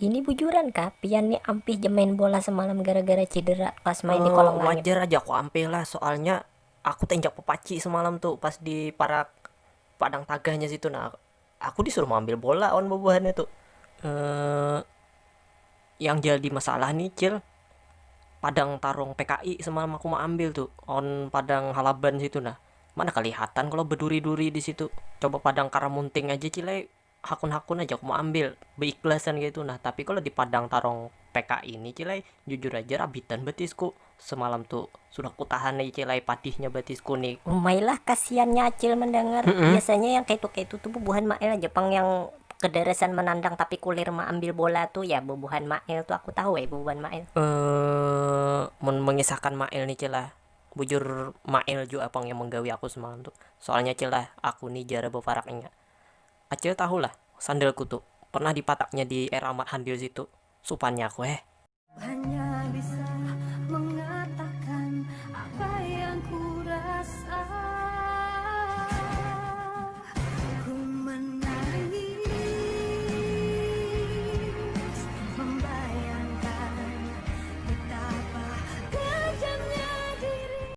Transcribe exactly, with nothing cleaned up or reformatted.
Ini bujuran kah pian ni ampih ja main bola semalam gara-gara cedera pas main di kolam langit? Wajar aja aku ampih lah, soalnya aku teinjak pepaci semalam tuh pas di parak padang tagahnya situ. Nah, aku disuruh mengambil bola on bubuhannya tuh. Eh, yang jadi masalah nih, Cil, padang tarung P K I semalam aku mau ambil tuh, on padang halaban situ. Nah, mana kelihatan kalau berduri-duri di situ. Coba padang karamunting aja, Cil, eh, hakun-hakun aja aku mau ambil, beikhlasan gitu. Nah, tapi kalau di padang tarung P K I ini, Cil, eh, jujur aja rabitan betisku. Semalam tuh sudah kutahan nih, Cil, eh, padihnya betisku nih. Umailah kasiannya Acil mendengar. Mm-mm. Biasanya yang kayak itu kayak itu tuh bubuhan Mail aja pang yang kedarasan menandang tapi kulir maambil bola tuh ya bubuhan Mail tuh, aku tahu ya bubuhan Mail. Eh, mun mengisahkan Mail nih, Cil, lah, bujur Mail juga pang yang menggawi aku semalam tuh. Soalnya, Cil, lah, aku nih jara beparaknya. Acil tahu lah, sandalku tuh pernah dipataknya di Air Amat Handil situ. Supannya aku, eh.